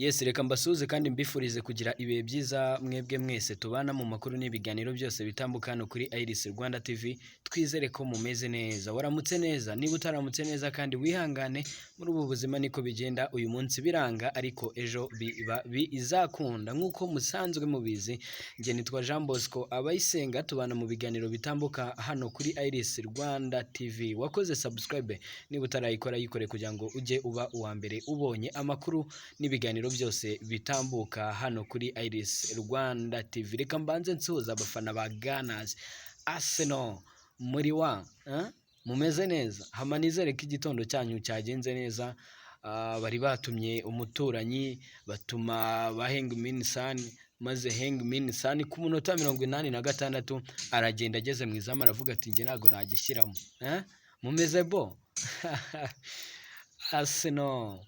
Yes, reka mbasuhuze kandi mbifurize kugira ibihe byiza mwebwe mwese tubana mu makuru n'ibiganiro byose bitambuka hano kuri Iris Rwanda TV. Twizere ko mumeze neza, waramutse neza. Niba utaramutse neza kandi wihangane, muri ubu buzima niko bigenda. Uyu munsi biranga ariko ejo biba bizakunda. Nk'uko musanzwe mubizi, njye nitwa Jean Bosco Abayisenga, tubana mu biganiro bitambuka hano kuri Iris Rwanda TV. Wakoze subscribe? Niba utarayikora, yikore kugira ngo ujye uba uwa mbere ubonye amakuru n'ibiganiro byose bitambuka hano kuri Iris Rwanda TV. Reka mbanze nsuhuza abafana ba Gunners, Arsenal, muri wa eh? Mumeze neza? Hama nizere ko igitondo cyanyu cyagenze neza. Bari batumye umuturanyi, batuma ba Heung-min Son, maze Heung-min Son ku munota 86 aragenda, ageze mu izamu aravuga ati: "Njye ntabwo nagishyiramo." Eh? Mumeze bo Arsenal,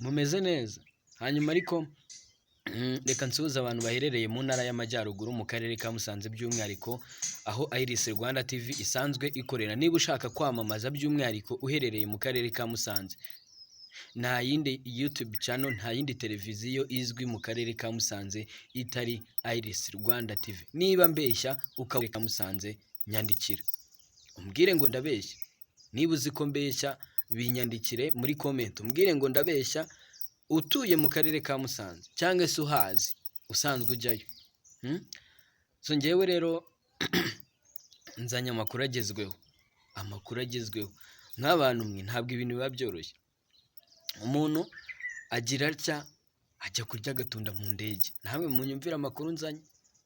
Mumeze neza? Hanyuma ariko reka nsuhuze abantu baherereye mu ntara y'Amajyaruguru, mu karere ka Musanze by'umwihariko, aho Iris Rwanda TV isanzwe ikorera. Niba ushaka kwamamaza, by'umwihariko uherereye mu karere ka Musanze, nta yindi YouTube channel, nta yindi televiziyo izwi mu karere ka Musanze itari Iris Rwanda TV. Niba mbeshya ukaba ka Musanze, nyandikira umbwire ngo ndabeshya. Niba uzi ko mbeshya, binyandikire muri comment umbwire ngo ndabeshya, utuye mu karere ka Musanze cyangwa se uhazi, usanzwe ujyayo. So ngewe rero nzanye amakuru agezweho, amakuru agezweho. Nk'abantu mwe, ntabwo ibintu biba byoroshye. Umuntu agira atya ajya kurya agatunda mu ndege. Namwe munyumvire amakuru nzanye.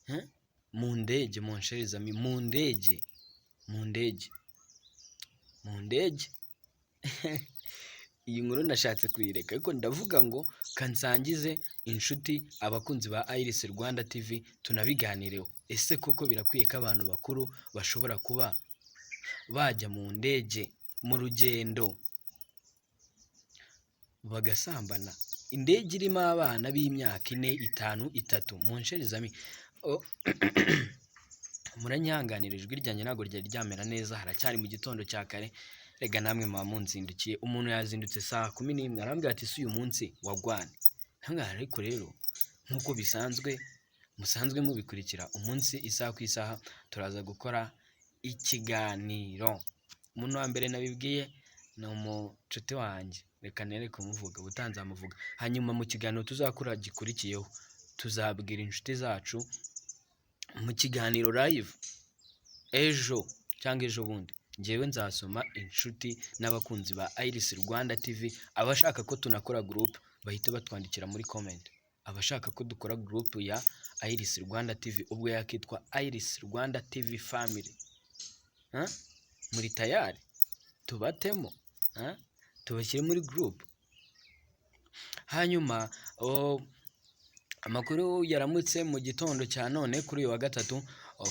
Eh? Mu ndege, mon chers amis, mu ndege, mu ndege, mu ndege. Iyi nkuru nashatse kuyireka ariko ndavuga ngo kansangize inshuti, abakunzi ba Iris Rwanda TV, tunabiganireho. Ese koko birakwiye ko abantu bakuru bashobora kuba bajya mu ndege mu rugendo bagasambana, indege irimo abana b'imyaka 4, 5, 3? Mon chers amis, muranyihanganira, ijwi ryanjye ntabwo ryari ryamera neza, haracyari mu gitondo cya kare. Rega namwe muba munzindukiye. Umuntu yazindutse saa 11 arambwira ati: "Si uyu munsi wagwane?" Ntangara. Ariko rero nk'uko bisanzwe, musanzwe mubikurikira umunsi isaha ku isaha, turaza gukora ikiganiro. Umuntu wa mbere nabibwiye ni umucuti wanjye, reka nere kumuvuga, ubutaha nzamuvuga. Hanyuma mu kiganiro tuzakora gikurikiyeho, tuzabwira inshuti zacu mu kiganiro live ejo cyangwa ejo bundi. Ngewe nzasoma inshuti n'abakunzi ba Iris Rwanda TV. Abashaka ko tunakora group bahita batwandikira muri comment. Abashaka ko dukora group ya Iris Rwanda TV, ubwo yakitwa Iris Rwanda TV Family. Huh? Muri tayari tubatemo? Huh? Tubashyire muri group. Hanyuma amakuru yaramutse mu gitondo cya none kuri uyu wa gatatu,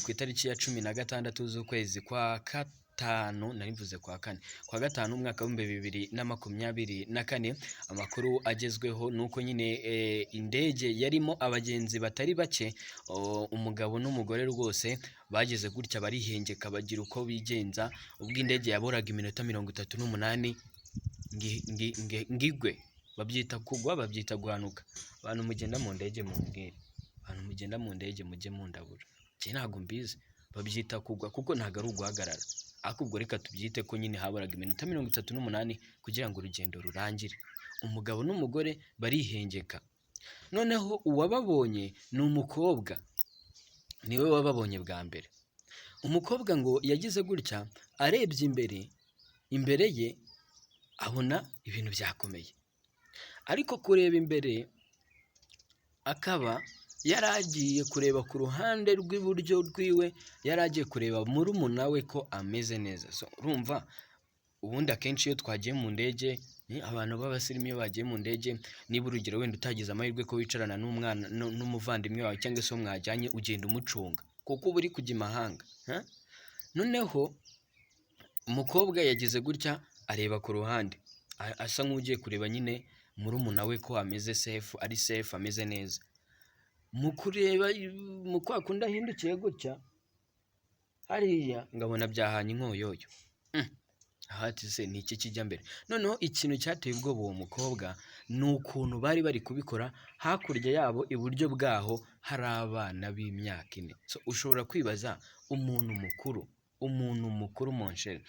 ku itariki ya 16 z'ukwezi kwa gatanu, nari mvuze kwa kane, kwa gatanu, umwaka w'2024. Amakuru agezweho ni uko nyine indege yarimo abagenzi batari bake, umugabo n'umugore rwose bageze gutya barihengeka, bagira uko bigenza ubwo indege yaburaga iminota 38 ngigwe. Babyita kugwa, babyita guhanuka. Abantu mugenda mu ndege mumbwire, abantu mugenda mu ndege mujye mundabura, njye ntabwo mbizi. Babyita kugwa kuko ntabwo ari uguhagarara, ariko ubwo reka tubyite ko nyine haburaga iminota 38 kugira ngo urugendo rurangire. Umugabo n'umugore barihengeka. Noneho uwababonye ni umukobwa, niwe wababonye bwa mbere. Umukobwa ngo yagize gutya arebye imbere, imbere ye abona ibintu byakomeye, ariko kureba imbere akaba yari agiye kureba ku ruhande rw'iburyo rwiwe, yari agiye kureba murumuna we ko ameze neza. So urumva, ubundi akenshi iyo twagiye mu ndege, ni abantu b'abasirimu, iyo bagiye mu ndege, niba urugero wenda utagize amahirwe ko wicarana n'umwana n'umuvandimwe wawe cyangwa se uwo mwajyanye, ugenda umucunga kuko uba uri kujya imahanga. Ha? Noneho umukobwa yagize gutya areba ku ruhande, asa nk'ugiye kureba nyine murumuna we ko ameze safe, ari safe, ameze neza. Mu kureba, mu kwa kundi ahindukiye gutya hariya, ngabona byahanye inkoyoyo. Ati se ni iki kijya mbere? Noneho ikintu cyateye ubwoba uwo mukobwa ni ukuntu bari bari kubikora hakurya yabo iburyo bwaho hari abana b'imyaka 4. So ushobora kwibaza umuntu mukuru mon cher,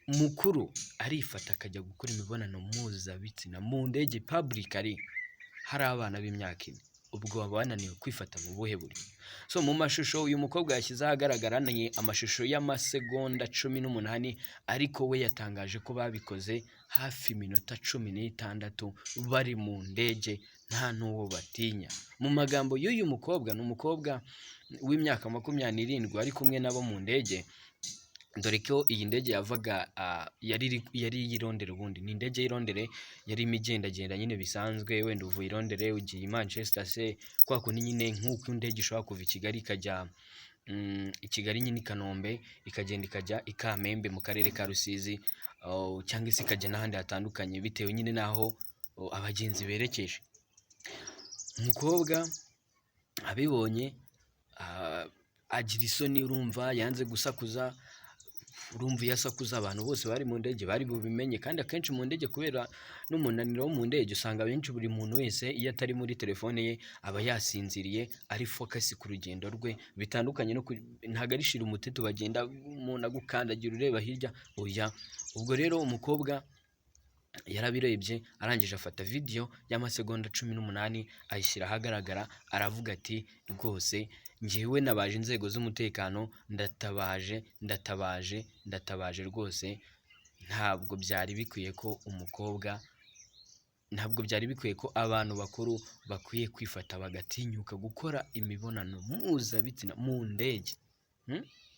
mukuru arifata akajya gukora imibonano mpuzabitsina mu ndege publicly hari abana b'imyaka 4, ubwo baba bananiwe kwifata mu buhe buryo? So mu mashusho uyu mukobwa yashyize ahagaragara ni amashusho y'amasegonda 18, ariko we yatangaje ko babikoze hafi iminota 16 bari mu ndege nta n'uwo batinya. Mu magambo y'uyu mukobwa, ni umukobwa w'imyaka 27 ari kumwe nabo mu ndege, dore ko iyi ndege yavaga yari iy'i Londres ubundi, ni indege y'i Londres yarimo igendagenda nyine bisanzwe, wenda uvuye i Londres ugiye i Manchester se, kwa kundi nyine nk'uko indege ishobora kuva i Kigali ikajya i Kigali nyine i Kanombe, ikagenda ikajya i Kamembe mu karere ka Rusizi, cyangwa se ikajya n'ahandi hatandukanye bitewe nyine n'aho abagenzi berekeje. Umukobwa abibonye agira isoni, urumva yanze gusakuza, urumva iyo asakuza abantu bose bari mu ndege bari bubimenye, kandi akenshi mu ndege kubera n'umunaniro wo mu ndege usanga abenshi buri muntu wese iyo atari muri telefone ye aba yasinziriye ari focus ku rugendo rwe, bitandukanye no ntabwo ari shira umuteto bagenda umuntu agukandagira ureba hirya, oya. Ubwo rero umukobwa yarabirebye arangije afata video y'amasegonda 18 ayishyira ahagaragara, aravuga ati rwose njyewe nabaje inzego z'umutekano, ndatabaje, ndatabaje, ndatabaje rwose, ntabwo byari bikwiye ko umukobwa, ntabwo byari bikwiye ko abantu bakuru bakwiye kwifata bagatinyuka gukora imibonano mpuzabitsina mu ndege,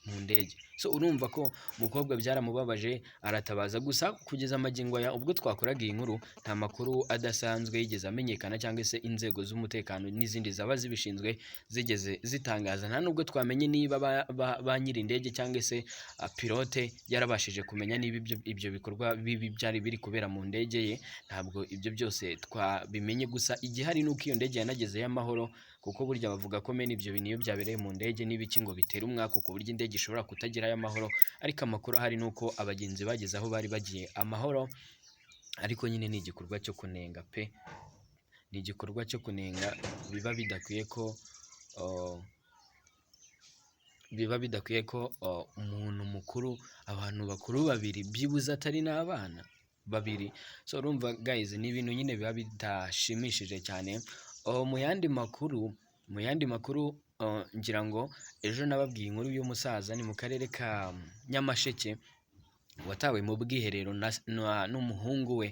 mu ndege. So urumva ko umukobwa byaramubabaje aratabaza, gusa kugeza magingo aya ubwo twakoraga iyi nkuru nta makuru adasanzwe yigeze amenyekana cyangwa se inzego z'umutekano n'izindi zaba zibishinzwe zigeze zitangaza, nta nubwo twamenye niba ba nyiri indege cyangwa se pilote yarabashije kumenya niba ibyo bikorwa bibi byari biri kubera mu ndege ye, ntabwo ibyo byose twabimenye. Gusa igihari ni uko iyo ndege yanagezeyo amahoro, kuko burya bavuga ko mene ibyo bintu iyo byabereye mu ndege n'ibiki ngo bitera umwaku ku buryo indege ishobora kutagerayo amahoro, ariko amakuru ahari ni uko abagenzi bageze aho bari bagiye amahoro, ariko nyine ni igikorwa cyo kunenga pe, ni igikorwa cyo kunenga biba bidakwiye ko biba bidakwiye ko umuntu mukuru, abantu bakuru babiri byibuze atari n'abana babiri. So urumva guys ni ibintu nyine biba bidashimishije cyane. Mu yandi makuru ngira ngo ejo nababwiye inkuru y'umusaza ni mu karere ka Nyamasheke watawe mu bwiherero n'umuhungu we.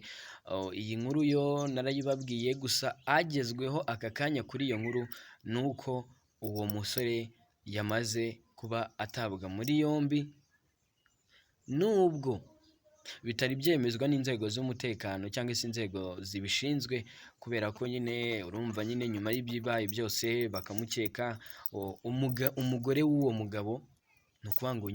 Iyi nkuru yo narayibabwiye, gusa agezweho aka kanya kuri iyo nkuru ni uko uwo musore yamaze kuba atabwa muri yombi, nubwo bitari byemezwa n'inzego z'umutekano cyangwa se inzego zibishinzwe, kubera ko nyine urumva nyine nyuma y'ibyabaye byose bakamukeka, umugore w'uwo mugabo ni ukuvuga ngo